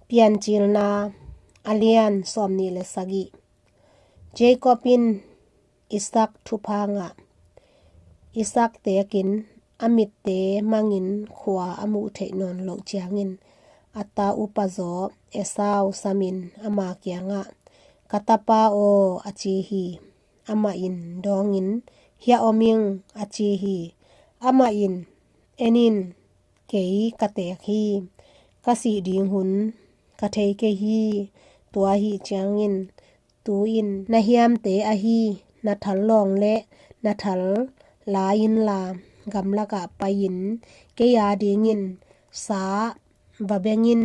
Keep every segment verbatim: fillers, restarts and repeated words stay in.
Piancilna a lian sawmnih le sagih. Jacob in Isak thupha ngah. Isak teekin a mitte mangin khua a muh theih nawn loh ciangin a ta upazaw Esau samin ama kiangah, "Ka tapa aw," a ci hi. Amah in dawngin, "Hiah om ing," a ci hi. Amah in, "En in, kei ka teek hi. Ka sih ding hun ka thei kei hi. Tua ahi ciangin tu-in na hiamte ahi na thal lawng le na thal la inla gamlakah pai-in kei a dingin sa va beng in.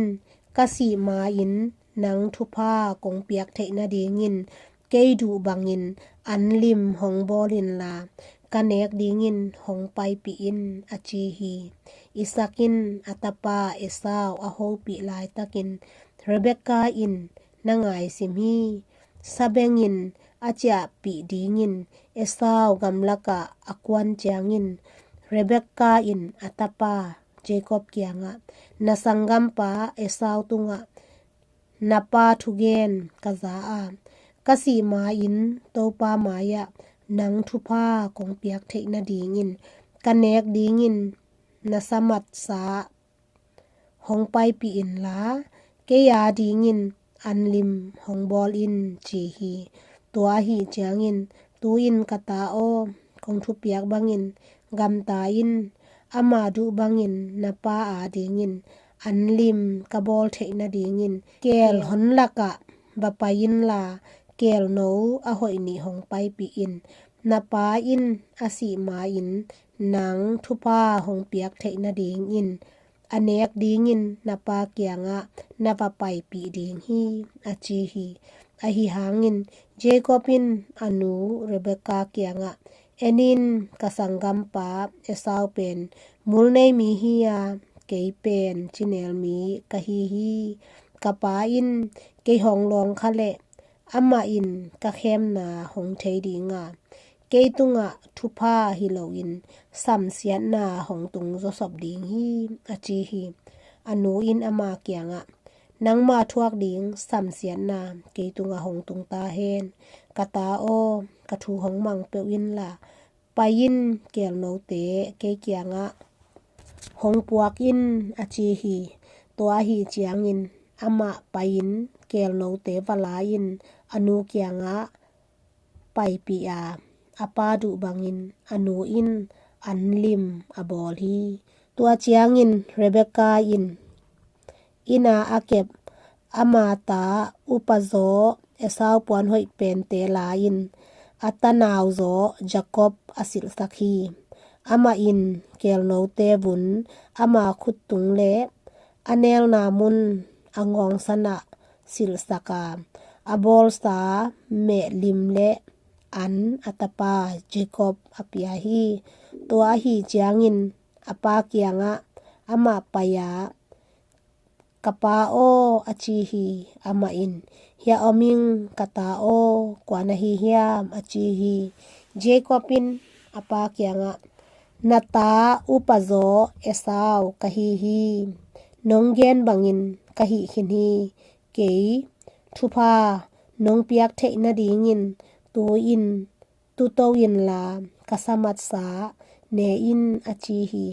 Ka sih ma-in nang thupha kong piak theih nadingin kei duh bangin anlim hong bawl inla ka nek dingin hong paipih in," a ci hi. Isak in a tapa Esau a hopih laitakin Rebekah in na ngaisim hi. Sabengin a ciahpih dingin Esau gamlakah a kuan ciangin Rebekah in a tapa Jacob kiangah, "Na sanggampa Esau tungah na pa thugen ka za a, ka sih ma-in Topa mai-ah nang thupha kong piak theih nadingin ka nek dingin na samatsa hong paipih inla kei a dingin anlim hong bawl in," ci hi. Tua ahi ciangin, "Tu-in ka ta aw, kong thupiak bangin gamta in. Ama duh bangin na pa a dingin anlim ka bawl theih nadingin keel hon lakah va pai inla keelno a hoih nih hong paipih in. Na pa in a sih ma-in nang thupha hong piak theih nadingin a nek dingin na pa kiangah na va paipih ding hi," a ci hi. Ahi hangin Jacob in a nu Rebekah kiangah, "En in, ka sanggampa Esau pen mulnei mi hi a, kei pen cinel mi ka hi hi. Ka pa in kei hong lawng kha leh amah in ka khemna hong thei ding a, kei tungah thupha hi loin samsiatna hong tung zawsop ding hi," a ci hi. A nu in ama kiangah, "Nangma thuak ding samsiatna kei tungah hong tung ta hen. Ka ta aw, ka thu hong mang peuh inla pai-in keelnote kei kiangah hong puak in," a ci hi. Tua ahi ciangin amah pai-in keelnote va la-in a nu kiangah paipih a, a pa duh bangin a nu in anlim a bawl hi. Tua ciangin Rebekah in inn a a kep ama ta upazaw Esau puanhoih pente la-in a tanauzaw Jacob a silhsak hi. Amah in keelnote vun ama khuttung le a nelna mun a ngawngsanah silhsak a, a bawlsa mehlim le an a tapa Jacob a pia hi. Tua ahi ciangin a pa kiangah amah pai-a, "Ka pa aw," a ci hi. Amah in, "Hiah om ing, ka ta aw, kua na hi hiam?" a ci hi. Jacob in a pa kiangah, "Na ta upazaw Esau ka hi hi. Nong gen bangin ka hih khin hi. Kei thupha nong piak theih nadingin tu-in tuto inla ka samatsa ne in," a ci hi.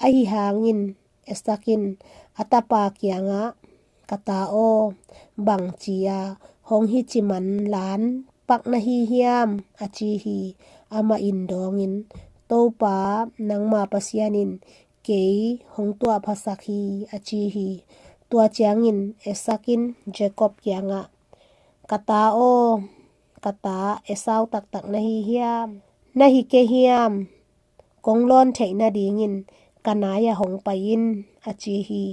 Ahi hangin Isak in a tapa kiangah, "Ka ta aw, bangci-a hong hi ciman lan pak na hi hiam?" a ci hi. Amah in dawngin, "Topa nangma Pasian in kei hong tuahphasak hi," a ci hi. Tua ciangin Isak in Jacob kiangah, "Ka ta aw, ka ta Esau taktak na hi hiam? Na hi kei hiam? Kong lawn theih nadingin ka nai-ah hong pai in," a ci hi.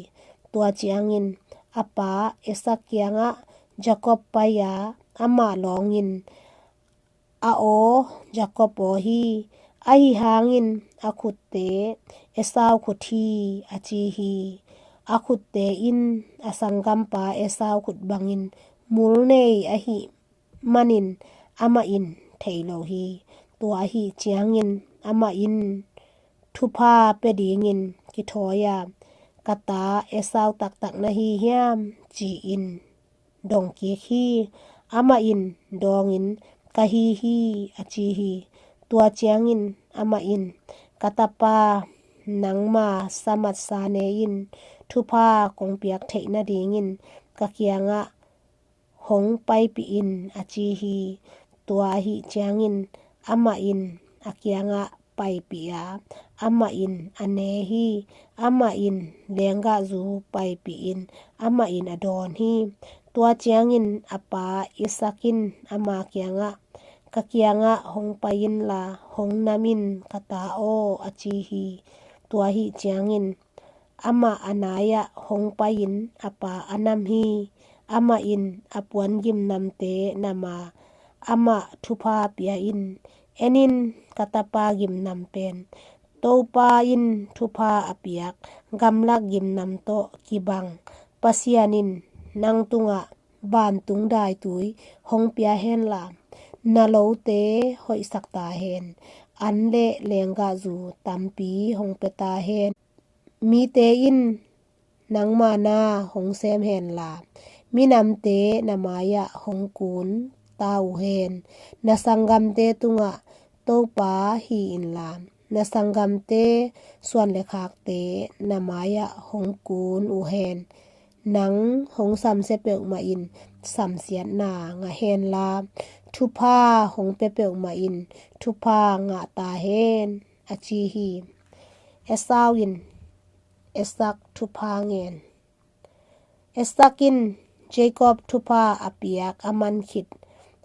Tua ciangin a pa Isak kiangah Jacob pai-a amah lawngin, "A aw, Jacob aw hi. Ahi hangin a khutte Esau khut hi," a ci hi. A khutte in a sanggampa Esau khut bangin mulnei ahih manin amah in thei lo hi. Tua ahi ciangin amah in thupha pia dingin kithawi-a, ka ta Esau taktak na hi hiam?" ci-in dong kik hi. Amah in dawngin, "Ka hi hi," a ci hi. Tua ciangin amah in, "Ka tapa, nangma samatsa ne in, thupha kong piak theih nadingin ka kiangah hong paipih in," a ci hi. Tua ahih ciangin amah in a kiangah paipih a, amah in a ne hi. Amah in lenggahzu paipih in, amah in a dawn hi. Tua ciangin a pa Isak in ama kiangah, "Ka kiangah hong pai inla hong nam in, ka ta aw," a ci hi. Tua ahih ciangin amah a nai-ah hong pai-in a pa a nam hi. Amah in a puan gimnamte nam a, amah thupha pia in, "En in, ka tapa gimnam pen, Topa in thupha a piak gamlak gimnam tawh kibang Pasian in nang tungah vantung daitui hong pia henla, na lote hoihsak ta hen, an le lenggahzu tampi hong pia ta hen. Mite in nangma na hong sem henla, minamte na mai-ah hong kun ta uh hen. Na sanggamte tungah Topa hi inla, na sanggamte suan le khakte na mai-ah hong kun uh hen. Nang hong samsia peuhmah in samsiatna ngah henla, thupha hong pia peuhmah in thupha ngah ta hen," a ci hi. Esau in Isak thupha ngen. Isak in Jacob thupha a piak a man khit,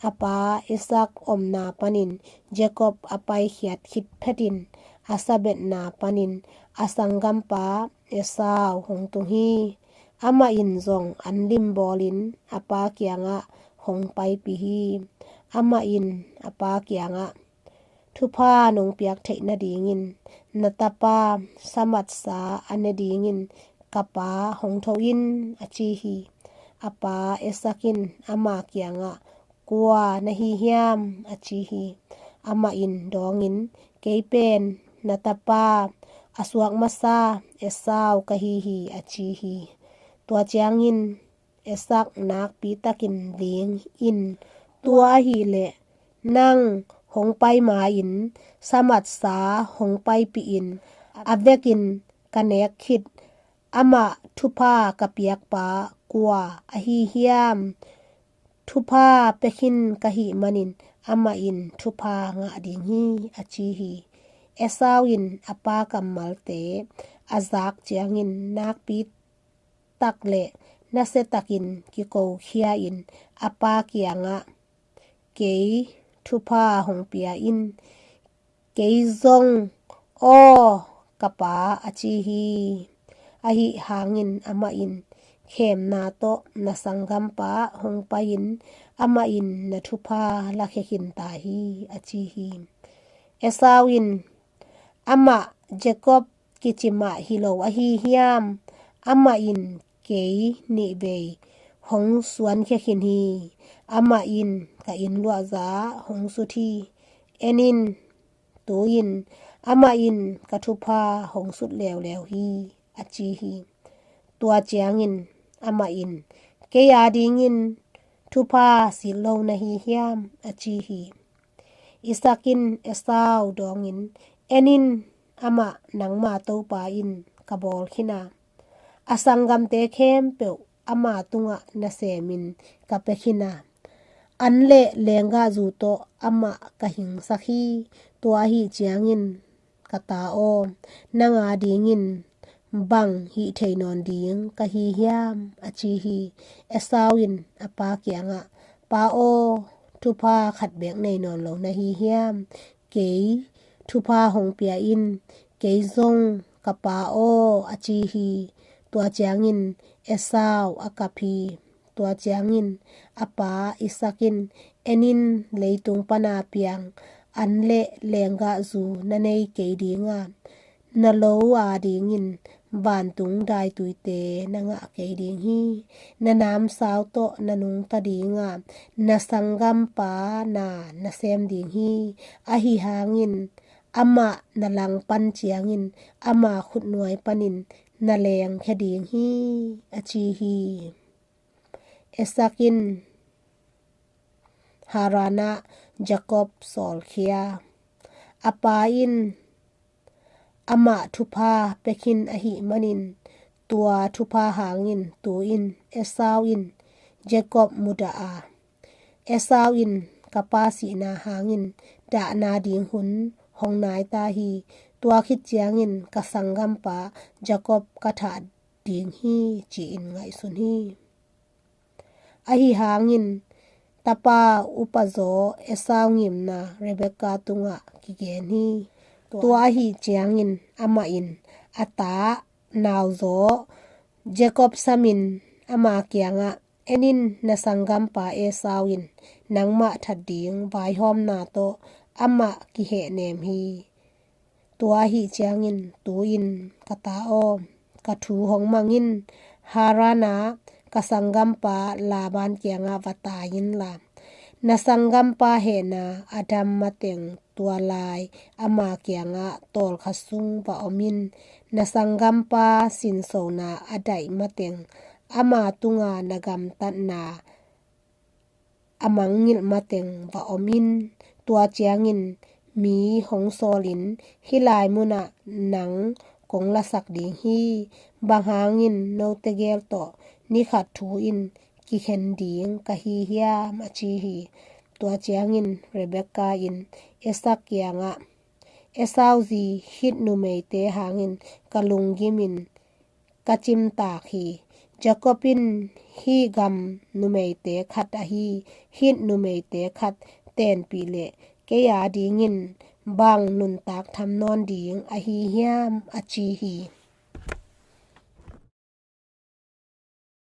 a pa Isak omna panin Jacob a paikhiat khit phetin, a sabetna panin a sanggampa Esau hong tung hi. Amah in zong an lim bawlin a pa kiangah hong paipih hi. Amah in a pa kiangah, "Thupha nong piak theih nadingin na tapa samatsa a ne dingin ka pa hong tho in," a ci hi. A pa Isak in ama kiangah, "Kua na hi hiam?" a ci hi. Amah in dawngin, "Kei pen na tapa a suak masa Esau ka hi hi," a ci hi. Tua ciangin Isak nakpi takin ling in, "Tua ahih leh nang hong pai ma-in samatsa hong paipih in, a vekin ka nek khit amah thupha ka piakpa kua ahi hiam? Thupha pia khin ka hih manin amah in thupha ngah ding hi," a ci hi. Esau in a pa kammalte a zak ciangin nakpi tak le nasia takin kikokhia in a pa kiangah, "Kei thupha hong pia in, kei zong aw ka pa," a ci hi. Ahi hangin amah in, "Khemna tawh na sanggampa hong pai-in amah in na thupha lakhia khin ta hi," a ci hi. Esau in, "Amah Jacob kici mah hi lo ahi hiam? Amah in kei nihvei hong suankhia khin hi. Amah in ka inn luahza hong sut hi. En in, tu-in amah in ka thupha hong sut leuleu hi," a ci hi. Tua ciangin amah in, "Kei a dingin thupha sit lo na hi hiam?" a ci hi. Isak in Esau dawngin, "En in, amah nangma topa in ka bawl khin a, a sanggamte khempeuh ama tungah nasemin ka pia khin a, an le lenggahzu tawh amah ka hingsak hi. Tua ahih ciangin ka ta aw, nang a dingin bang hih thei nawn ding ka hi hiam?" a ci hi. Esau in a pa kiangah, "Pa aw, thupha khat beek nei nawn lo na hi hiam? Kei thupha hong pia in, kei zong ka pa aw," a ci hi. Tua ciangin Esau a kap hi. Tua ciangin a pa Isak in, "En in, leitung pana piang an le lenggahzu na nei kei ding a, na lo a dingin vantung daituite na ngah kei ding hi. Na namsau tawh na nungta ding a, na sanggampa na na sem ding hi. Ahi hangin amah na langpan ciangin ama khutnuai panin na leengkhia ding hi, a ci hi. Esau in Haran ah Jakob sawlkhia. A pa in amah thupha pia khin ahih manin tua thupha hangin tu-in Esau in Jakob mudah a, Esau in ka pa sihna hangin dahna ding hun hong nai ta hi. Tua khit ciangin ka sanggampa Jakob ka thah ding hi, ci-in ngaihsun hi. Ahi hangin tapa upazaw Esau ngimna Rebekah tungah kigen hi. Tua ahi ciangin amah in a ta nauzaw Jakob samin ama kiangah, "En in, na sanggampa Esau in nangmah that ding vaihawmna tawh amah kihehnem hi. Tua ahi ciangin tu-in ka ta aw, ka thu hong mang in, Haran ah ka sanggampa Laban kiangah va tai inla, na sanggampa hehna a dam mateng tua lai ama kiangah tawlkhat sung va om in. Na sanggampa sinsona a daih mateng ama tunga na gamtatna a mangngilh mateng va om in. Tua ciangin mi hong sawlin hih lai munah nang kong lasak ding hi. Bang hangin note gel tawh ni khat thu in kikhen ding ka hi hiam?" a ci hi. Tua ciangin Rebekah in Esau kiangah, "Esau zi Hit numeite hangin ka lunggimin ka cimtak hi. Jakob in hih gam numeite khat ahi Hit numeite khat tenpih leh kei a dingin bang nuntak tham nawn ding ahi hiam?" a ci hi.